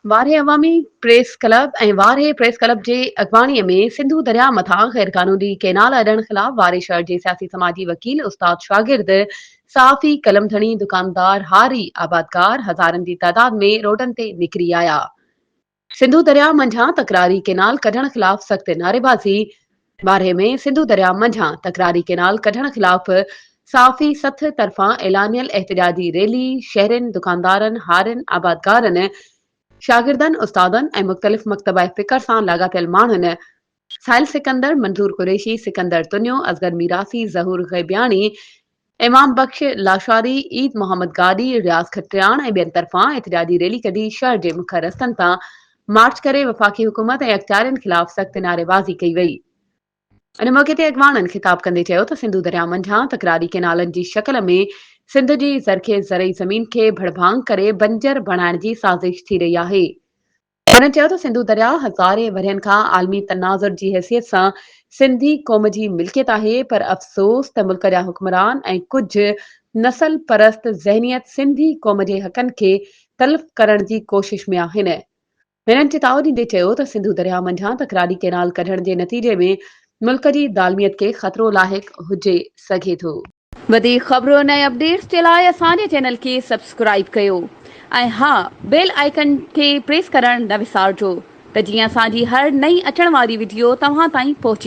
Warah Awami press club ۽ Warah press club جي اڳواڻي ۾ سنڌو درياء مٿان غيرقانوني ڪئنال اڏڻ خلاف وارهه شهر جي سياسي سماجي وڪيل، استاد، شاگرد، صحافي، قلم ڌڻي، دڪاندار، هاري، آبادگار هزارن جي تعداد ۾ روڊن تي نڪري آيا. سنڌو درياء منجهان تڪراري ڪئنال ڪڍڻ خلاف سخت نعريبازي، وارهه ۾ سنڌو درياء منجهان تڪراري ڪئنال ڪڍڻ خلاف صحافي سٿ طرفان اعلانيل احتجاجي ريلي شهرين، دڪاندارن، هارين، آبادگارن، شاگردن، استادن ۽ مختلف مڪتبه فڪر سان لاڳاپيل ماڻهن ساحل سڪندر، منظور قريشي، سڪندر تنيو، اصغر ميراثي، ظهور غيبياڻي، امام بخش لاشاري، عيد محمد گاڏهي، رياض کٽياڻ ۽ ٻين طرفان احتجاجي ريلي ڪڍي شهر جي مک رستن تان مارچ ڪري وفاقي حڪومت ۽ اختيارين خلاف سخت نعريبازي ڪئي وئي. ان موقعي تي اڳواڻن خطاب ڪندي چيو ته سنڌو درياء منجهان تڪراري ڪئنالن جي شڪل ۾ سنڌ جي زرخيز زرعي زمين کي ڀڙڀانگ ڪري بنجر بڻائڻ جي سازش ٿي رهي آهي. هنن چيو ته سنڌو درياء هزارين ورهين کان عالمي تناظر جي حيثيت سان سنڌي قوم جي ملڪيت آهي پر افسوس ته ملڪ جا حڪمران ۽ ڪجهه نسل پرست ذهنيت سنڌي قوم جي حقن کي تلف ڪرڻ جي ڪوشش ۾ آهن. هنن چتاء ڏيندي چيو ته سنڌو درياء منجهان تڪراري ڪئنال ڪڍڻ جي نتيجي ۾ ملڪ جي دالميت کي خطرو لاحق هجي سگهي ٿو. وڌيڪ خبرن ۽ اپڊيٽس جي لاء اسان جي چينل کي سبسڪرائيب ڪيو ۽ ها بيل آئيڪن کي پريس ڪرڻ نه وسارجو ته جيئن اسان جي هر نئين اچڻ واري وڊيو توهان تائين پهچي.